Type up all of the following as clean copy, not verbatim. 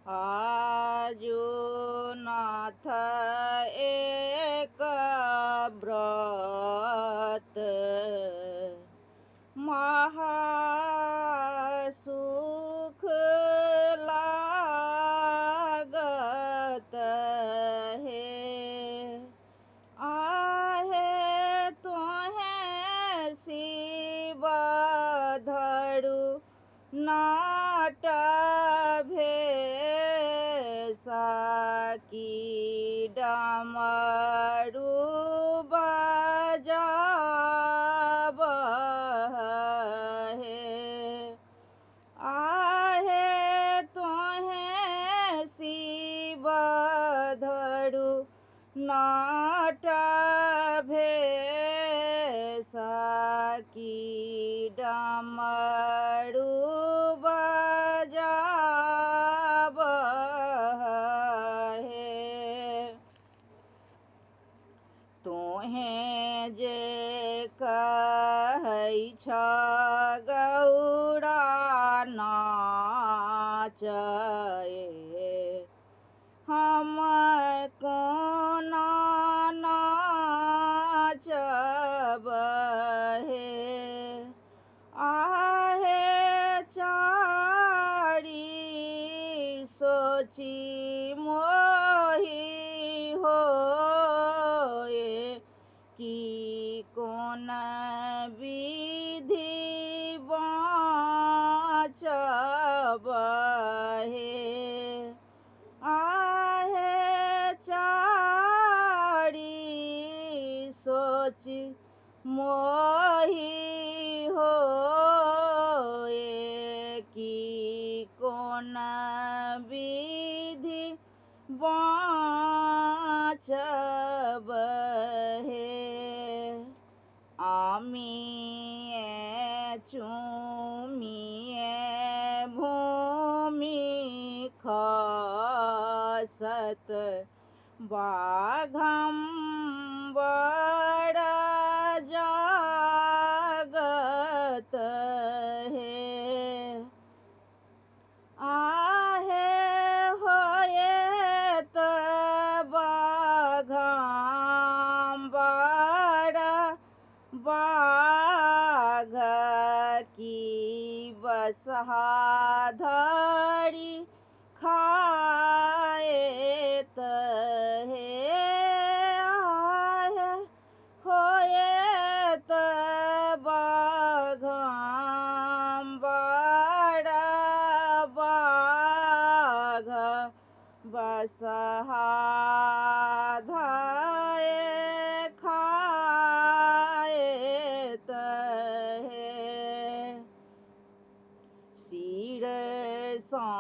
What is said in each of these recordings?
आजु नाथ एक व्रत महासुख लागत हे। आहे तोहे शिव धरु नाट भेसा की डमरू बजाब हे। आहे तोहे शिव धरु नाट भेसा की डमरू बजाब हे। तोहे जे कहै छ गौरा नाचए, हम कोना नाचब हे। आहे चारी सोची मोही होए की कोन विधि बाँचब हे। आहे चारी सोची मोही होए की कोन विधि बाँचब हे। आमिए चूमिए भूमि खसत बाघम्बर जागत हे। आहे होएत बाघम्बर बाघ की बसहा धरी खाएत हे। आहे होएत बाघम्बर बाघ बसहा धए खाएत हे। सिर सँ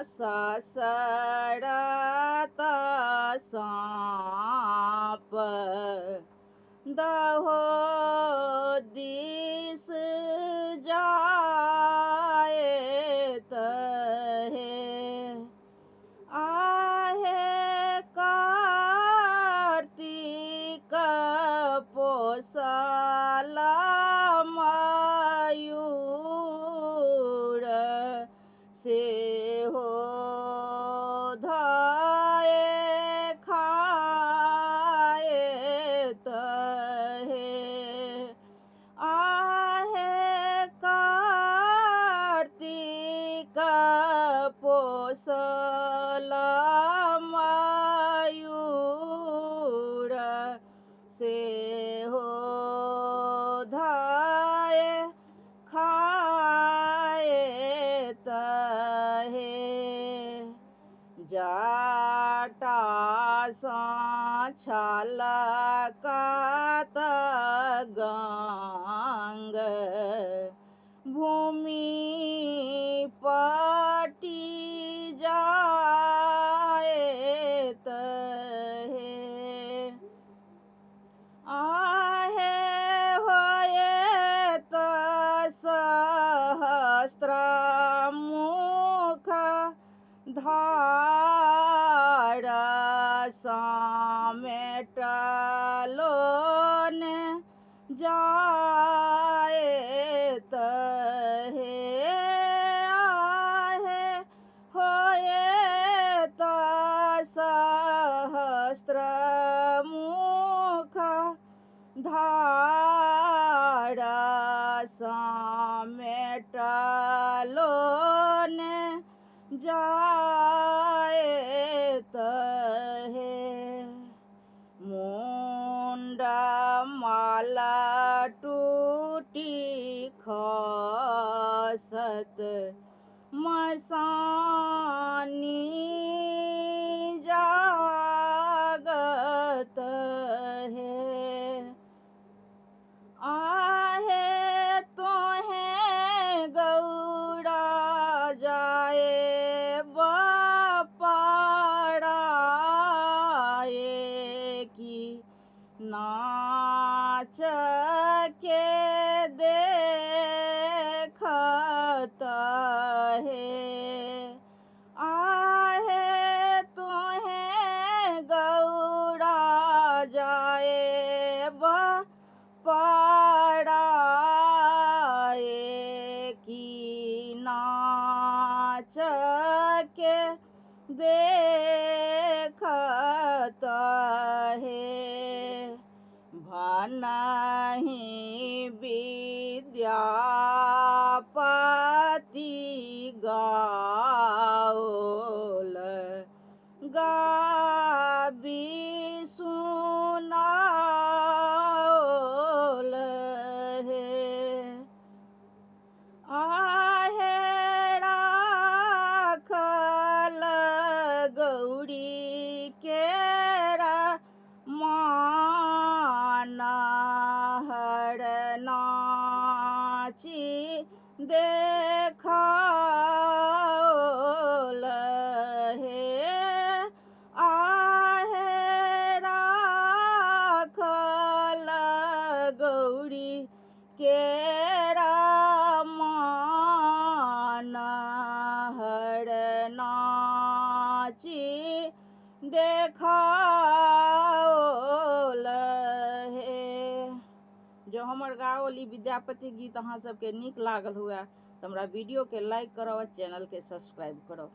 ससरत साँप दहो दिस जाएत हे। आहे कार्तिक पोसल मयूर सेहो धए खाएत हे। आहे कार्तिक पोसल मयूर सेहो धए खाएत हे। जटा सँ छलकत गंग भूमि पटी जाएत हे। आहे होएत सहस्त्र मुख धार समेटलो ने जाएत हे। आहे हो सहस्त्र मुख धार समेटलो ने जायत हे। मुण्ड माला टूटी खसत मसानी जागत हे। आहे तोहे गौरा जाए बपड़ाए की नाच के देखत हे। आहे तोहे गौरा जाए बपड़ाए की नाच के देखत हे। भनहि विद्यापति गाओल गाबी सुनाओल हे। आहे राखल गौरी केरा मान हर नाची देखाओल हे। आहे राखल गौरी केरा मान हर नाची देखाओल हे। जो हमर गाओल ई विद्यापति गीत अहाँ सबके नीक लागल हुए तऽ हमरा वीडियोके लाइक करब आ चैनलके सब्सक्राइब करब।